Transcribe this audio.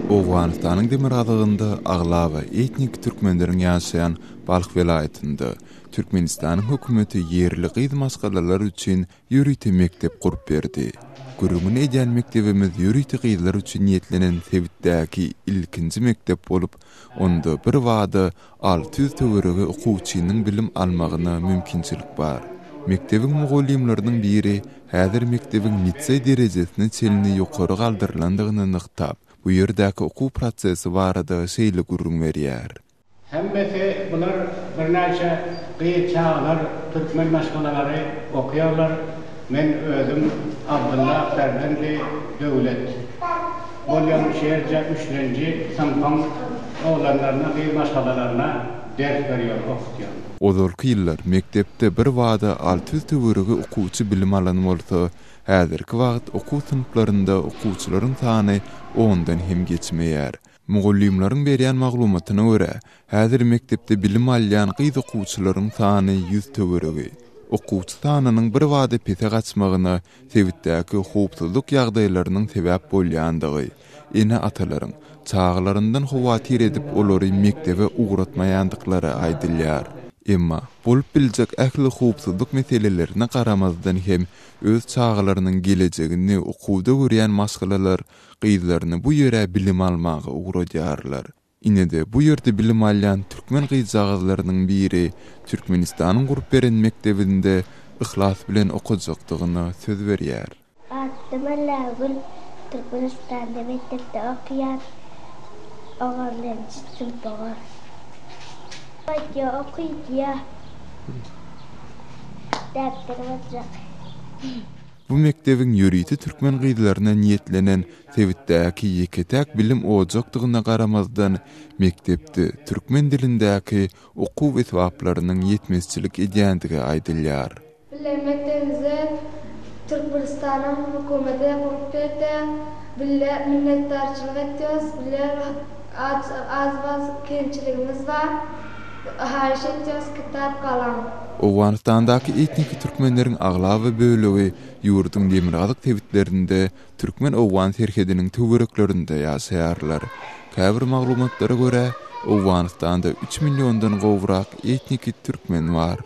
Owganystanyň demirgazygynda aglaba etnik türkmenleriň ýaşaýan Balh welaýatynda Türkmenistanyň hökümeti ýerli gyz maşgalalar üçin ýörite mekdep gurup berdi. Gürrüňini edýän mekdebimiz ýörite gyzlar üçin niýetlenen sebitdäki ilkinji mekdep bolup, onda birbada 600 töweregi okuwçynyň bilim almagyna mümkinçilik bar. Mekdebiň mugallymlarynyň biri häzir mekdebiň liseý derejesine çenli ýokary galdyrylandygyny nygtap, bu ýerdäki okuw prosesi barada şeýle gürrüň berýär. Hemmesi bular birnäçe gyz çagalar türkmen maşgalalary okýarlar men özüm Abdylla perzendi Döwlet bolýan şu ýerde üçlenji synpyň oglanlaryna gyz maşgalalaryna ders berýän okutýan. Ozalky ýyllar mekdepde birbada 600 töweregi okuwçy bilim alan bolsa, häzirki wagt okuw synplarynda okuwçylaryň sany ondan hem geçmeýär. Mugallymlaryň berýän maglumatyna görä, häzir mekdepde bilim alýan gyz okuwçylaryň sany ýüz töweregi. Okuwçy sanynyň birbada pese gaçmagyna sebitdäki howpsuzlyk ýagdaýlarynyň sebäp bolýandygy, ene-atalaryň çagalaryndan howatyr edip olary mekdebe ugratmaýandyklary aýdylýar. Emma, bolup biljek ähli howpsuzlyk meselelerine garamazdan hem öz çagalarynyň gelejegini okuwda görýän maşgalalar gyzlaryny bu ýere bilim almaga ugradýarlar. Ine-de, bu ýerde bilim alýan türkmen gyzjagazlarynyň biri Türkmenistanyň gurup beren mekdebinde yhlas bilen okajakdygyna söz berýär. Adym Allagül, Türkmenistanda mekdepde okaýan, onunjy synpyga. Aýdýar, okadýar. Däpder boljak. Bu mekdebiň ýörite türkmen gyzlaryna niýetlenen sebitdäki ýeke-täk bilim ojakdygyna garamazdan, mekdepde türkmen dilindäki okuw esbaplarynyň ýetmezçilik edýändigi aýdylýar. Bile mekdebimize Türkmenistanyň hökümeti gurup berdi. Bile minnetdarçylyk etýäs. Bile az-az kemçiligimiz bar. Haýyş etýäs kitap galam. Owganystandaky etniki türkmenleriň aglaba bölegi ýurduň demirgazyk sebitlerinde türkmen-owgan serhediniň töwereklerinde ýaşaýarlar. Käbir maglumatlara görä, Owganystanda üç milliondan gowrak etniki türkmen bar.